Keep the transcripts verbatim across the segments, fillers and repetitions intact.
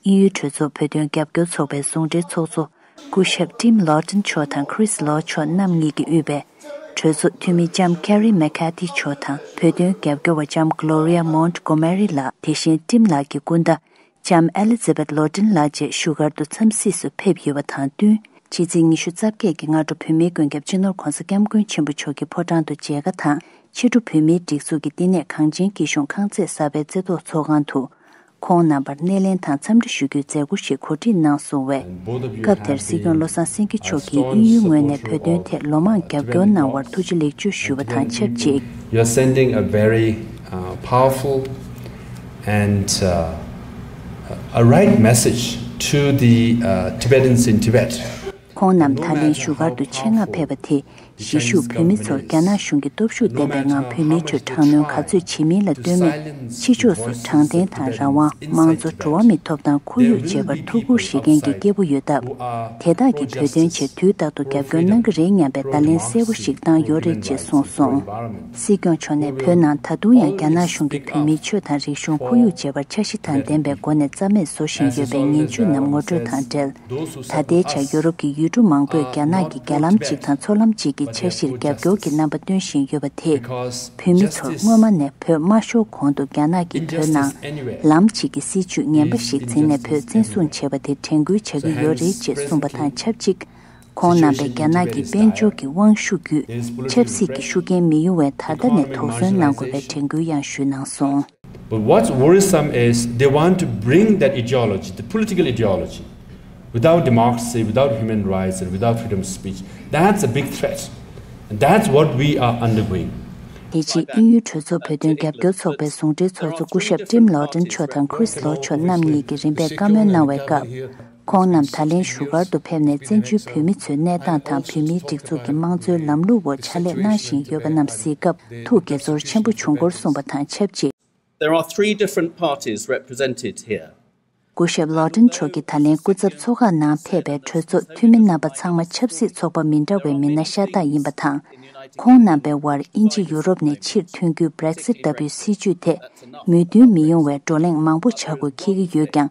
དབྱིན་ཡུལ་གྲོས་ཚོགས་བོད་དོན་རྒྱབ་སྐྱོར་ཚོགས་པའི་ཟུང་འབྲེལ་ཚོགས་གཙོ་སྐུ་ཞབས་Tim Loughton་མཆོག་དང་Chris Law་མཆོག་རྣམ་གཉིས་ཀྱིས་དབུས་པའི་གྲོས་ཚོགས་འཐུས་མི་ལྕམ་Karen McCarthy་མཆོག་དང་བོད་དོན་རྒྱབ་སྐྱོར་བ་ལྕམ་Gloria Montgomery་ལགས། དེ་བཞིན་Tim་ལགས་ཀྱི་སྐུ་ཟླ་ལྕམ་Elizabeth Loughton་ལགས་བཅས་བཞུགས་སྒར་དུ་འཚམས་གཟིགས་སུ་ཕེབས་ཡོད་པ་དང་བསྟུན། ཕྱི་ཚེས་ཉི་ཤུ་རྩ་བརྒྱད་ཀྱི་སྔ་དྲོ་བོད་མིའི་མགོན་སྐྱབས་སྤྱི་ནོར་༧གོང་ས་༧སྐྱབས་མགོན་ཆེན་པོ་མཆོག་གི་ཕོ་བྲང་དུ་མཇལ་ཁ་དང་ཕྱི་དྲོ་བོད་མིའི་སྒྲིག་འཛུགས་ཀྱི་བསྟི་གནས་གངས་ཅན་སྐྱིད་གཤོངས་ཁང་བརྩེགས་གསར་པའི་རྩེ་ཐོག་ཚོགས་ཁང་དུ། ཁོང་རྣམ་པར་སྣེ་ལེན་དང་འཚམས་འདྲི་ཞུ་རྒྱུའི་མཛད་སྒོ་ཞིག་གོ་སྒྲིག་གནང་སོང་བས། སྐབས་དེར་སྲིད་སྐྱོང་བློ་བཟང་སེང་གེ་མཆོག་གིས་དབྱིན་ཡུལ་ངོས་ནས་བོད་དོན་ཐད་ལོ་མང་རྒྱབ་སྐྱོར་གནང་བར་ཐུགས་རྗེ་ལེགས་མཇུག་ཞུ་བ་དང་ཆབས་ཅིག You're sending a very, uh, powerful and, uh, a right message to the, uh, Tibetans in Tibet. ཁོང་རྣམས་ད་ལན་བཞུགས་སྒར་དུ་ཆེད་མངགས་ཕེབས་པ་དེས། གཞིས་བཞུགས་བོད་མི་ཚོར་རྒྱ་ནག་གཞུང་གི་སྟོབས་ཤུགས་ལྡན་པའི་ངང་བོད་མིའི་ཁྲོད་དྲག་གནོན་ག་ཚོད་བྱེད་མིན་ལ་ལྟོས་མེད། ཕྱི་ཕྱོགས་སུ་དྲང་བདེན་དང་རང་དབང་། དམངས་གཙོ། འགྲོ་བ་མིའི་ཐོབ་ཐང་ཁོར་ཡུག་བྱེད་པར་ཐུགས་ཁུར་བཞེས་མཁན་གྱི་སྐྱེས་བུ་ཡོད་སྟབས། དེ་དག་གིས་བོད་དོན་ཆེད་དུས་རྟག་ཏུ་རྒྱབ་སྐྱོར་གནང་གི་རེད་སྙམ་པའི་བརྡ་ལན་གསལ་པོ་ཞིག་བཏང་ཡོད་རེད་ཅེས་གསུངས་སོང་། སྲིད་སྐྱོང་མཆོག་ནས་བོད་ནང་ད་དུང་ཡང་རྒྱ་ནག་གཞུང་གིས་བོད་མིའི་ཆོས་དང་རིག་གཞུང་ཁོར་ཡུག་བྱེད་པར་འཆར་གཞི་དང་ལྡན་པའི་སྒོ་ནས་རྩ་མེད་བཟོ་བཞིན་ཡོད་པའི་ངན་ཇུས་རྣམས་ངོ་སྤྲོད་དང་འབྲེལ། ད་ལྟའི་ཆར་ཡོ་རོབ་ཀྱི་ཡུལ་གྲུ་མང་པོས་རྒྱ་ནག་གི་རྒྱ་ལམ་གཅིག་དང་མཚོ་ལམ་གཅིག་གི་འཆར་གཞིར་རྒྱབ་སྐྱོར་གྱི་རྣམ་པ་སྟོན་བཞིན་ཡོད་པ་དེས། བོད་མི་ཚོར་སྔོན་མ་ནས་བོད་མ་ཤོར་གོང་དུ་རྒྱ་ནག་གིས་བོད་ནང་ལམ་གཅིག་གི་སྲིད་བྱུས་ངན་པ་ཞིག་འཛིན་ནས་བོད་བཙན་བཟུང་བྱས་པ་དེ་དྲན་སྐུལ་བྱ་གི་ཡོད་རེད་ཅེས་གསུངས་པ་དང་ཆབས་ཅིག་ཁོང་རྣམ་པས་རྒྱ་ནག་གི་དཔལ་འབྱོར་གྱི་དབང་ཤུགས་བརྒྱུད་ཆབ་སྲིད་ཀྱི་ཤུགས་རྐྱེན་མི་ཡོང་བའི་ད་ལྟ་ནས་དོགས་ཟོན་གནང་དགོས་པའི་དྲན་སྐུལ་ཡང་ཞུས་གནང་སོང་། But what's worrisome is they want to bring that ideology, the political ideology, without democracy, without human rights, and without freedom of speech. That's a big threat. And that's what we are undergoing. དེ་རྗེས་དབྱིན་ཡུལ་གྲོས་ཚོགས་བོད་དོན་རྒྱབ་སྐྱོར་ཚོགས་པའི་ཟུང་འབྲེལ་ཚོགས་གཙོ་སྐུ་ཞབས་Tim Loughton་མཆོག་དང་Chris Law་མཆོག་རྣམ་གཉིས་ཀྱིས་རིམ་པས་བཀའ་མོལ་གནང་བའི་སྐབས། ཁོང་རྣམས་ད་ལན་བཞུགས་སྒར་དུ་ཕེབས་ནས་བཙན་བྱོལ་བོད་མི་ཚོའི་གནས་སྟངས་དང་བོད་མིའི་སྒྲིག་འཛུགས་ཀྱི་དམངས་གཙོའི་ལམ་ལུགས་འོག་ཕྱག་ལས་གནང་བཞིན་ཡོད་པ་རྣམས་གཟིགས་སྐབས་ཐུགས་དགྱེས་ཚོར་ཆེན་པོ་བྱུང་སྐོར་གསུངས་པ་དང་ཆབས་ཅིག There are three different parties represented here. སྐུ་ཞབས་Loughton་མཆོག་གིས་ད་ལན་སྐུ་ཚབ་ཚོགས་ཁག་ནང་ཕེབས་པའི་གྲོས་ཚོགས་འཐུས་མི་རྣམ་པ་ཚང་མ་ཆབ་སྲིད་ཚོགས་པ་མི་འདྲ་བའི་མི་སྣ་ཤ་སྟག་ཡིན་པ་དང་། ཁོང་རྣམ་པའི་དབར་དབྱིན་ཇི་ཡུ་རོབ་ནས་ཕྱིར་ཐོན་རྒྱུའི་Brexit་ལྟ་བུའི་སྲིད་བྱུས་ཐད་མོས་མཐུན་མི་ཡོང་བའི་བགྲོ་གླེང་མང་པོ་བྱ་དགོས་འཁེལ་གྱི་ཡོད་ཀྱང་།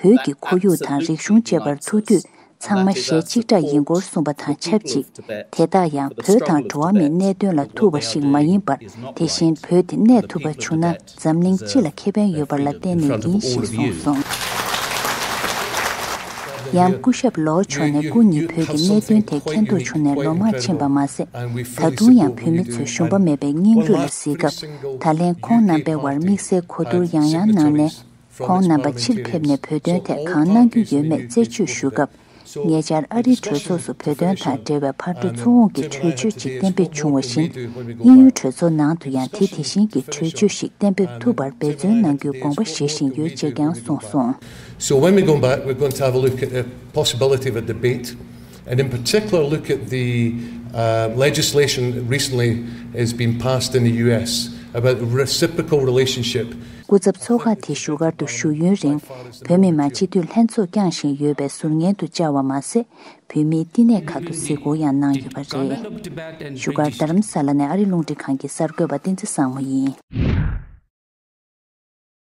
བོད་ཀྱི་ཁོར་ཡུག་དང་རིག་གཞུང་བཅས་པར་ཐུག་དུས་ཚང་མ་ཞལ་གཅིག་གྲགས་ཡིན་སྐོར་གསུངས་པ་དང་ཆབས་ཅིག་དེ་དག་ཡང་བོད་དང་འགྲོ་བ་མིའི་གནད་དོན་ལ་ཐུག་པ་ཞིག་མ་ཡིན་པར། དེ་བཞིན་བོད་དེ་གནས་ཐུབ་པ་བྱུང་ན་འཛམ་གླིང་སྤྱི་ལ་ཁེ་ཕན་ཡོད་པ་ལ་བརྟེན་ནས་ཡིན་ཞེས་གསུངས་སོང་། ཡང་སྐུ་ཞབས་ལོ་མཆོག་ནས་སྐུ་ཉིད་བོད་ཀྱི་གནད་དོན་ཐད་མཁྱེན་རྟོགས་བྱུང་ནས་ལོ་མང་ཕྱིན་པ་མ་ཟད། ད་དུང་ཡང་བོད་མི་ཚོས་ཞུམ་པ་མེད་པའི་སྙིང་རུས་ལ་གཟིགས་སྐབས། ད་ལན་ཁོང་རྣམ་པའི་དབར་དམིགས་བསལ་གོ་བསྡུར་ཡང་ཡང་གནང་ནས། ཁོང་རྣམ་པ་ཕྱིར་ཕེབས་ནས་བོད་དོན་ཐད་གང་གནང་རྒྱུ་ཡོད་མེད་རྩད་གཅོད་ཞུ་སྐབས། ཉེ་ཆར་ཨ་རིའི་གྲོས་ཚོགས་སུ་བོད་དོན་དང་འབྲེལ་བའི་ཕར་འགྲོ་ཚུར་འོང་གི་གྲོས་ཆོད་ཅིག་གཏན་འབེབས་བྱུང་བ་བཞིན། དབྱིན་ཡུལ་གྲོས་ཚོགས་ནང་དུ་ཡང་དེ་དེ་བཞིན་གྱི་གྲོས་ཆོད་ཞིག་གཏན་འབེབས་ཐུབ་པར་འབད་བརྩོན་གནང་རྒྱུའི་དགོངས་པ་བཞེས་བཞིན་ཡོད་ཅེས་ཀྱང་གསུངས་སོང་། So when we go back, we're going to have a look at the possibility of a debate, and in particular look at the, uh, legislation recently has been passed in the U S about reciprocal relationship. སྐུ་ཚབ་ཚོགས་ཁག་དེ་བཞུགས་སྒར་དུ་བཞུགས་ཡུན་རིང་། བོད་མི་མང་སྤྱི་འཐུས་ལྷན་ཚོགས་བསྐྱངས་བཞིན་ཡོད་པའི་ཟུར་ཉན་དུ་བཅར་བ་མ་ཟད། བོད་མིའི་བསྟི་གནས་ཁག་ཏུ་གཟིགས་སྐོར་ཡང་གནང་ཡོད་པ་རེད། བཞུགས་སྒར་རྡ་རམ་ས་ལ་ནས་ཨ་རི་རླུང་འཕྲིན་ཁང་གི་གསར་འགོད་པ་བསྟན་འཛིན་བཟང་མོ་ཡིན།